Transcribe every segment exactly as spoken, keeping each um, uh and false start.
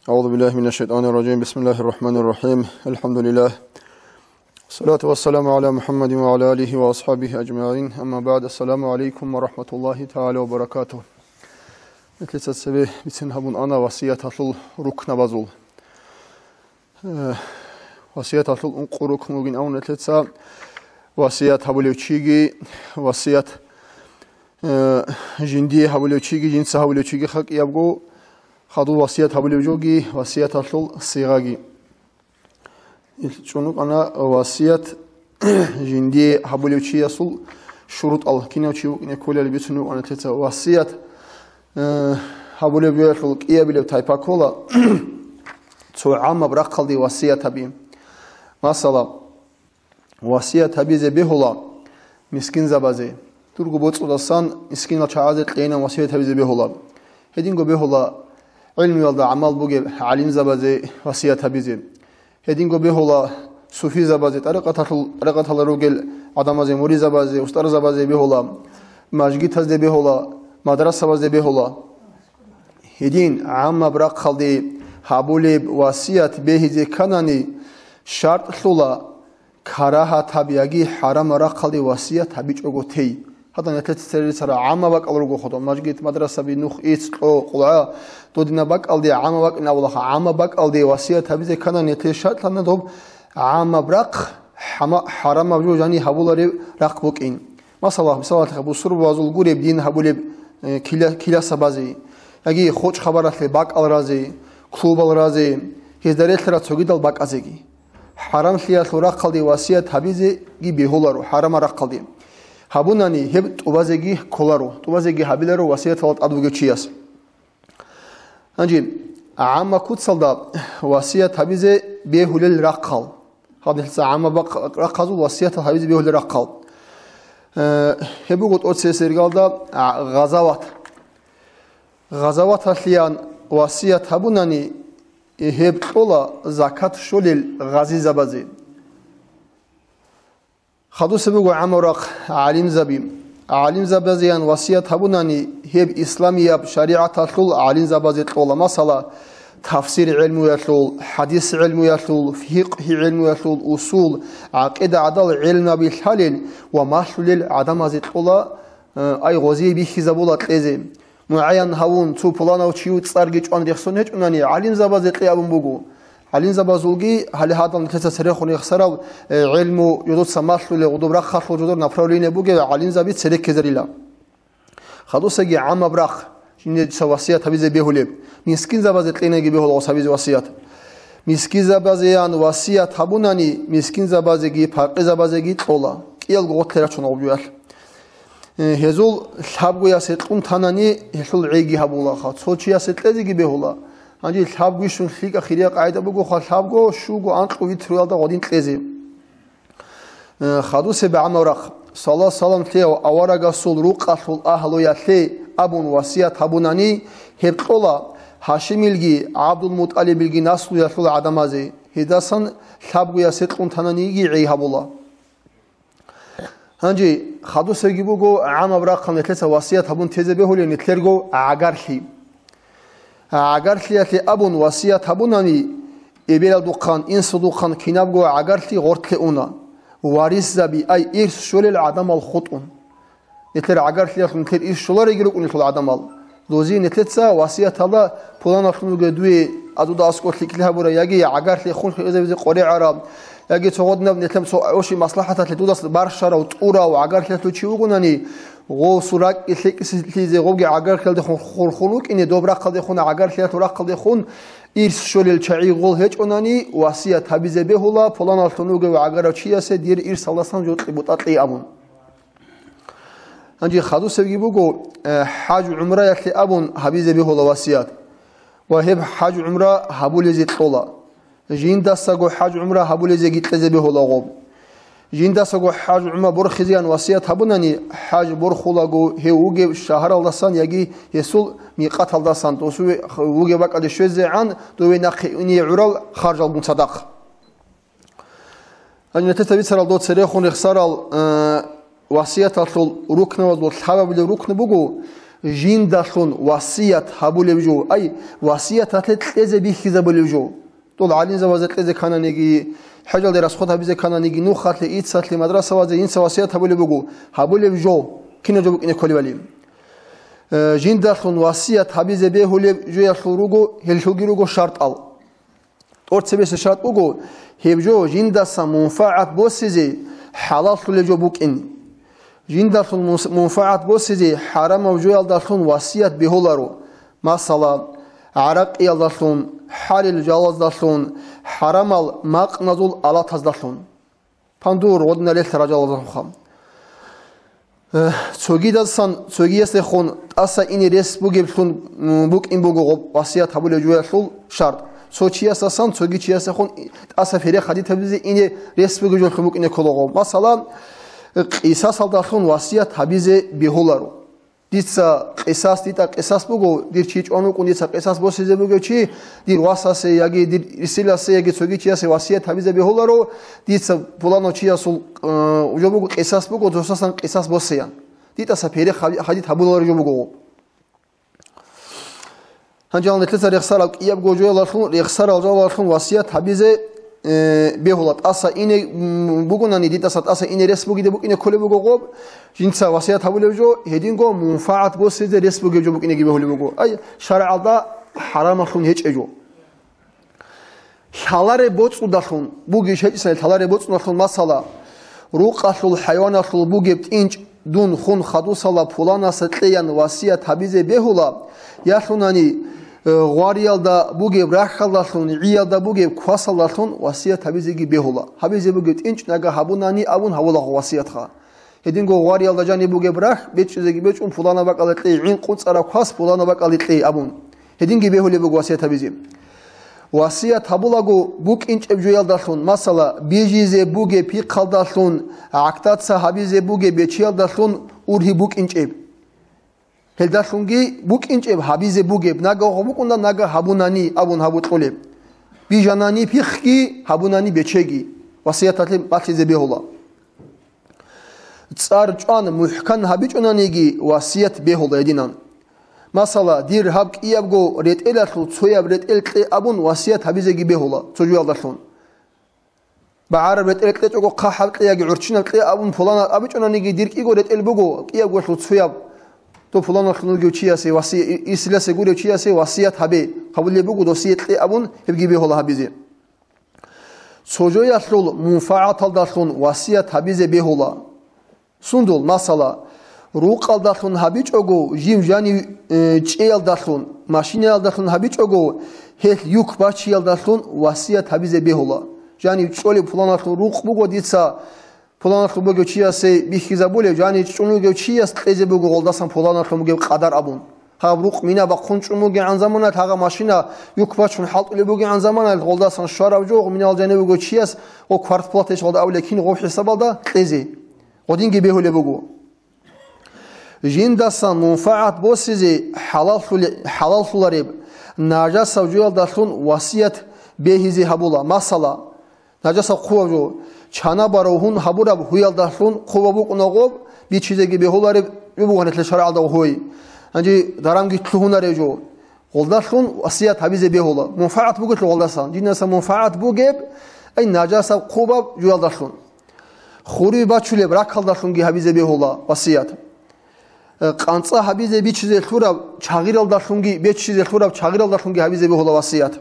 أعوذ بالله من الشيطان الرجيم. بسم الله الرحمن الرحيم. الحمد لله. الصلاة والسلام على محمد وعلى آله وأصحابه أجمعين. أما بعد. السلام عليكم ورحمة الله تعالى وبركاته. Нилъеца цебе бицен гьабун ана васияталъул рукнабазул. Э, васияталъул ункъо рукн бугин абун нилъеца васият гьабулев чиги, васият, э, жиндие гьабулев чиги, жинца гьабулев чиги хакӀиябго, хадув васият гьабулев жоги, васияталъул сигъаги. Ил чӀун рукӀана васият жиндие гьабулев чиясул шурутӀал, кинав чи вукӀине кколел бицунев вукӀана нилъеца. Васият, э, гьабулев жоялъул кӀиабилеб тайпа ккола цо гӀаммаб рахъалде васият гьаби. Масала, васият гьабизе бегьула мискинзабазе. Дурго боцӀудасан мискинал чагӀазе кьейилан васият гьабизе бегьула. Гьединго бегьула гӀилмуялда гӀамал бугеб гӀалимзабазе васият гьабизе. Гьединго бегьула суфизабазе, тӀарикъаталъул, тӀарикъаталда ругел гӀадамазе, муризабазе, устарзабазе бегьула, мажгитазде бегьула, мадрасабазде бегьула. Гьедин гӀаммаб рахъалде гьабулеб васият бегьизе кканани, шартӀлъула карагьатаб яги хӀарамаб рахъалде васият гьабичӀого тей. Гьадин нилъеца цере рицара гӀаммаб бакӀал руго хадуб, мажгит, мадрасаби, нух, ицц, кьо, къулгӀа, додинаб бакӀалде гӀаммаб бакӀин абулаха, гӀаммаб бакӀалде васият гьабизе кканани нилъее шартӀлъана доб гӀаммаб рахъ, хӀама-, хӀарамаб жо жани гьабулареб рахъ букӀин. Масала, мисалалъе, бусурбабазул гуреб дин гьабулеб, э, кила-, киласабазе, яги хочӀ-хабаралъе бакӀал разе, клубал разе, гьезда релълъарал цогидал бакӀазеги. ХӀарамлъиялъул рахъалде васият гьабизеги бегьуларо, хӀарамал рахъалде. Гьабунани гьеб тӀубазеги кколаро, тӀубазеги гьабиларо васияталда тӀад вугев чияс. Гьанже гӀамма куцалда васият гьабизе бегьулел рахъал. Гьаб нилъеца гӀамма бахъ-, рахъазул васиятал гьабизе бегьулел рахъал. Э, гьеб буго тӀоцесеб иргалда гӀа-, гъазават. Гъазаваталъеян васият гьабунани, гьеб кьола закат щолел гъазизабазе. Хадусеб буго гӀаммаб рахъ гӀалимзаби. ГӀалимзабазеян васият гьабунани, гьеб исламияб шаригӀаталъул гӀалимзабазе кьола, масала, тафсир гӀелмуялъул, хӀадис гӀелмуялъул, фикъгьи гӀелмуялъул, усул, гӀакъида гӀадал гӀелмаби лъалел ва малъулел гӀадамазе кьола, э, ай гъозие бихьизабула кьезе. МугӀаян гьавун, цо пуланав чияв цӀарги чӀван рехсон гьечӀунани, гӀалимзабазе кье абун буго. ГӀалимзабазулги гьале гьадал нилъеца церехун рехсарал, э, гӀелму жодоца малъулел, гъудуб рахъалъул жодор направление бугеб гӀалимзаби цереккезарила. Хадусаги гӀаммаб рахъ, жиндица васият гьабизе бегьулеб, мискинзабазе кьенаги бегьула гъос гьабизе васият. Мискинзабазеян васият гьабунани, мискинзабазеги пакъизабазеги кьола. КӀиялго гъотлъи рачуна гъуб жоялъ. Э, гьезул лъабгоясе кьун танани, гьелъул гӀейги гьабулаха, цо чиясе кьезеги бегьула. Гьанже лъабго ишун лъикӀа хирия къагӀида бугоха, лъабго, щуго, анкьго, витруялда гъодин кьезе. Э, хадусеб гӀаммаб рахъ, саллаллагьу салам лъеяв аварагасул рукъалъул агьлуялъе абун васият гьабунани, гьеб кьола Гьашимилги ГӀабдулмутӀалибилги наслуялъул гӀадамазе, гьедасан лъабгоясе кьун тананиги гӀей гьабула. Гьанже хадусебги буго гӀаммаб рахъал нилъеца васият гьабун тезе бегьулеб нилъерго гӀагарлъи. ГӀагарлъиялъе абун васият гьабунани, эбелалдухъан, инсудухъан кинабго гӀагарлъи гъортлъе уна, варисзаби, ай ирс щолел гӀадамал хутӀун. Нилъер гӀагарлъиялъул нилъер ирс щолареги рукӀунелъул гӀадамал. Дози нилъеца васияталда пуланалъун вугев дуе, а дуда аскӀор лъикӀлъи гьабурав, яги гӀагарлъи хун хӀезабизе къваригӀараб, яги цо гъодинаб нилъер цо гӀоши маслахӀаталъе дудаса барщарав, тӀурав гӀагарлъиялъул чи вугонани, гъосул ракӀги лъикӀлъизе гъобги гӀагарлъиялдехун хурхун вукӀине, доб рахъалдехун, гӀагарлъиялъул рахъалдехун ирс щолел чагӀи гъол гьечӀонани, васият гьабизе бегьула, пуланалъун вугев гӀагарав чиясе дир ирсалдасан жо кьи бутӀа кье абун. Гьанже хадусебги буго, э, хӀаж-гӀумраялъе абун гьабизе бегьула васият. Ва гьеб хӀаж-гӀумра гьабулезе кьола. Жиндасаго хӀаж-гӀумра гьабулезеги кьезе бегьула гъоб. Жиндасаго хӀаж-гӀумра борхизеян васият гьабунани, хӀаж борхулаго гьев вугев шагьаралдасан яги гьесул микъаталдасан досуве вугев бакӀалде щвезегӀан дове нахъе ине гӀурал харжалгун цадахъ. Гьанже нилъеца бицарал доцерехун рехсарал, э, васияталъул рукнабазул лъабабилеб рукну буго, Жиндалъун васият гьабулев жо, ай, васияталъе кьезе бихьизабулев жо. Дол гӀалимзабазе кьезе ккананиги, хӀежалде расход гьабизе ккананиги, нухалъе, ицалъе, мадрасабазе инса васият гьабулеб буго, гьабулев жо, кинаб жо букӀине кколебали. Э, жиндалъун васият гьабизе бегьулеб жоялъул руго, гьелъулги руго шартӀал. ТӀорцебесеб шартӀ буго, гьеб жо жиндаса мунфагӀат босизе хӀалаллъулеб жо букӀин. Жиндалъун мунс-, мунфагӀат босизе хӀарамаб жоялдалъун васият бегьуларо, масала, гӀаракъиялдалъун, хӀалил жалаздалъун, хӀарамал макъназул алатаздалъун. Пандур, гъодинал релълъарал жалаздалъунха. Э, цогидасан, цогиясехун тӀаса ине рес бугеблъун, м, букӀин буго гъоб васият гьабулев жоялъул шартӀ. Цо чиясасан, цоги чиясехун тӀаса перех хадитабизе ине рес бугев жолъун букӀине кколаго. Масала, э, къисасалдалъун васият гьабизе бегьуларо. Дица къисас, дитӀа къисас буго, дир чи чӀван вукӀун дица къисас босизе бугев чи, дир васасе яги дир исиласе яги цоги чиясе васият гьабизе бегьуларо, дица пуланав чиясул, э, жо буго къисас буго, досасан къисас босеян. ДитӀаса перех хадит гьабуларо жо буго. Гьанже гьал нилъеца рехсарал кӀиябго жоялалъун, рехсарал жалалъун васият гьабизе, э, бегьула. ТӀаса ине, м, бугунани, дитӀаса тӀаса ине рес бугиде букӀине кколеб буго гъоб, жинца васият гьабулев жо, гьединго мунфагӀат босизе рес бугев жо букӀинеги бегьулеб буго. Ай, шаргӀалда хӀарамалъун гьечӀеб жо. Лъалареб боцӀудалъун, бугищ гьечӀисани лъалареб боцӀудалъун, масала, рукъалъул хӀайваналъул бугеб тӀинчӀ дун хун хадусала пуланаса кьеян васият гьабизе бегьула, ялъунани, э, гъвариялда бугеб рахьалдалъун, гӀиялда бугеб квасалдалъун васият гьабизеги бегьула. Гьабизе бугеб тӀинчӀ нага гьабунани абун гьавулаго васиятха. Гьединго гъвариялда жаниб бугеб рахь бечӀчӀизеги бечӀун пуланаб бакӀалде кьей, гӀин къунцӀараб квас пуланаб бакӀалде кьей абун. Гьединги бегьулеб буго васият гьабизе. Васият гьабулаго букӀинчӀеб жоялдалъун, масала, бижизе бугеб пихъалдалъун, гӀактаца гьабизе бугеб бечиялдалъун ургьиб букӀинчӀеб. Гьелдалъунги букӀинчӀеб гьабизе бугеб, нагагь букӀунда нагагь гьабунани абун гьабу кьолеб. Бижанани пихъги, гьабунани бечеги, васияталъе балъизе бегьула. ЦӀар чӀван мухӀкан гьабичӀунаниги васият бегьула гьединан. Масала, дир гьаб кӀиябго ретӀелалъул цояб ретӀел кье абун васият гьабизеги бегьула цо жоялдалъун. БагӀараб ретӀел кьечӀого хъахӀаб кье яги гӀурччинаб кье абун пуланас абичӀунаниги дир кӀиго ретӀел буго кӀиябголъул цояб. Дов пуланалъун вугев чиясе васи-, и-, исиласе гурев чиясе васият гьабе, гьабулеб буго досие кье абун гьебги бегьула гьабизе. Цо жоялъул мунфагӀаталдалъун васият гьабизе бегьула. Сундул, масала, рукъалдалъун гьабичӀого, жив жанив, э, чӀеялдалъун, машинаялдалъун гьабичӀого, гьелъ юк бачиялдалъун васият гьабизе бегьула. Жанив чӀолеб пуланалъул рукъ буго дица, пуланалъул бугев чиясе бихьизабулев, жанив чӀун вугев чияс кьезе буго гъолдасан пуланалъун бугеб къадар абун. Гьаб рукъ мина бахъун чӀун бугегӀан заманалъ, гьагъа машина юк бачун хӀалтӀулеб бугегӀан заманалъ, гъолдасан щварав жо, гъ-, минал жанив вугев чияс ва квартплатаялда абулеб кин гъов хӀисабалда кьезе. Гъодинги бегьулеб буго. Жиндасан мунфагӀат босизе хӀалаллъуле-, хӀалаллъулареб нажасав жоялдалъун васият бегьизе гьабула. Масала, нажасаб хъубаб жо, чанаб барав гьун гьабураб гьуялдалъун хъубаб букӀуна гъоб, бичизеги бегьулареб жо буго гьанилъа шаргӀалда гьуй. Гьанже дарамги лъугьунарев жо. Гъолдалъун васият гьабизе бегьула. МунфагӀат бугелъул гъолдасан. Жиндаса мунфагӀат бугеб, ай, нажасаб хъубаб жуялдалъун. Хури бачулеб ракалдалъунги гьабизе бегьула васият. Э, къанцӀа гьабизе бичизе лъураб чагъиралдалъунги, бечизе лъураб чагъиралдалъунги гьабизе бегьула васият.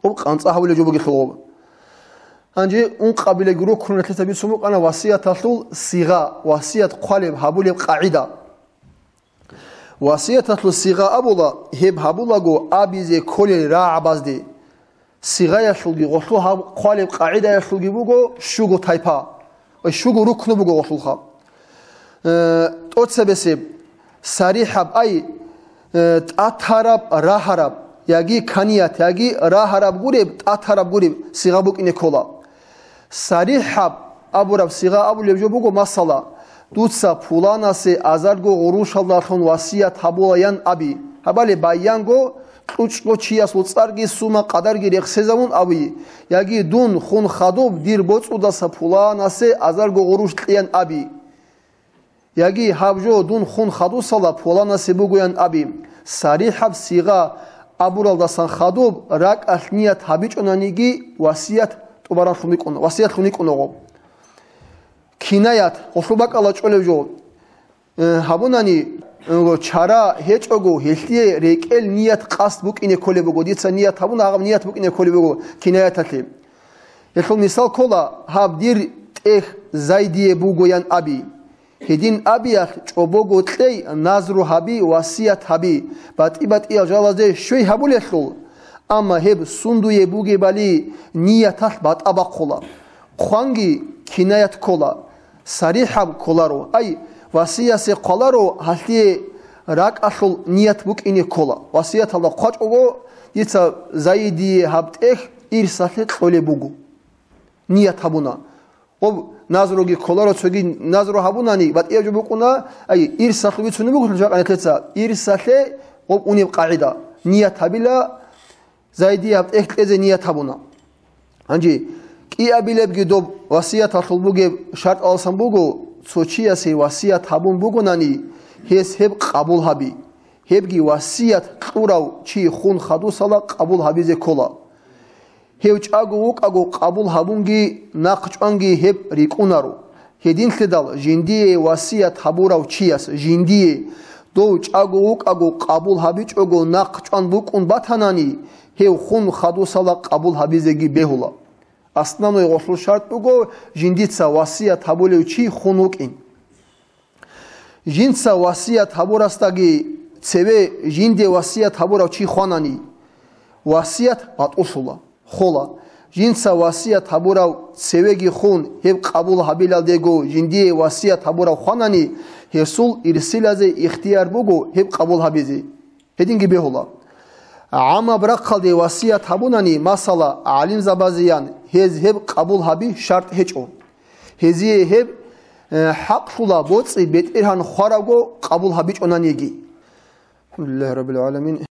Об къанцӀа гьабулеб жо бугелъул гъоб. Гьанже ункъабилеб рукнуялъе бицун букӀана васияталъул сигъа, васият хъвалеб гьабулеб къагӀида. Васияталъул сигъа абула, гьеб гьабулаго абизе кколел рагӀабазде. Сигъаялъулги гъолъул гьаб хъвалеб къагӀидаялъулги буго щуго тайпа, ва щуго рукну буго гъолъулха. Э, тӀоцебесеб, сарихӀаб, ай, э, тӀатараб, рагьараб, яги каният, яги рагьараб гуреб, тӀатараб гуреб сигъа букӀине ккола. СарихӀаб абураб сигъа абулеб жо буго, масала, дуца пуланасе азарго гъурушалдалъун васият гьабулаян аби. Гьабали баянго, кьучӀго чиясул цӀарги сума къадарги рехсезавун аби, яги дун хун хадуб дир боцӀудаса пуланасе азарго гъуруш кьеян аби. Яги гьаб жо дун хун хадусала пуланасе бугоян аби, сарихӀаб сигъа абуралдасан хадуб ракӀалъ ният гьабичӀонаниги васият тӀубаранлъун йикӀун-, васиятлъун йикӀунаго. Кинаят, гъолъул бакӀалда чӀолеб жо, э, гьабунани, э, чара гьечӀого, гьелъие рекӀел ният къасд букӀине кколеб буго, дица ният гьабуна, гьаб ният букӀине кколеб буго кинаяталъе. Гьелъул мисал ккола, гьаб дир тӀехь Зайдие бугоян аби. Гьедин абиялъ чӀобого кьей назру гьаби, васият гьаби, батӀи-батӀиял жалазе щвей гьабулелъул, амма гьеб сундуе бугебали нияталъ батӀа бахъула. Хъванги кинаят ккола, сарихӀаб кколаро, ай, васиясе хъваларо, гьалъие ракӀалъул ният букӀине ккола. Васияталда хъвачӀого, дица Зайдие гьаб тӀехь ирсалъе кьолеб буго. Ният гьабуна. Гъоб назруги кколаро, цоги назру гьабунани, батӀияб жо букӀуна, ай, ирсалъул бицунеб буго жакъа нилъеца, ирсалъе гъоб унеб къагӀида. Ният гьабила, Зайдие гьаб тӀехь кьезе ният гьабуна. Гьанже кӀиабилебги доб васияталъул бугеб шартӀаласан буго, цо чиясе васият гьабун бугонани, гьес гьеб къабул гьаби. Гьебги васият кьурав чи хун хадусала къабул гьабизе ккола. Гьев чӀаго вукӀаго къабул гьабунги нахъ чӀванги гьеб рикӀкӀунаро. Гьединлъидал жиндие васият гьабурав чияс жиндие дов чӀаго вукӀаго къабул гьабичӀого нахъ чӀван букӀун батанани, гьев хун хадусала къабул гьабизеги бегьула. Основной гъолъул шартӀ буго жиндица васият гьабулев чи хун вукӀин. Жинца васият гьабурасдаги цеве жинде васият гьабурав чи хванани, васият батӀулъула, хола. Жинца васият гьабурав цевеги хун, гьеб къабул гьабилалдего жиндие васият гьабурав хванани, гьесул ирсилазе ихтияр буго гьеб къабул гьабизе. Гьединги бегьула. ГӀаммаб рахъалде васият гьабунани, масала, гӀалимзабазеян, гьез гьеб къабул гьаби шартӀ гьечӀо. Гьезие гьеб, э, хӀакълъула боцӀи бетӀергьан хваравго къабул гьабичӀонаниги. АлхӀамдулиллагьи раббил гӀаламин.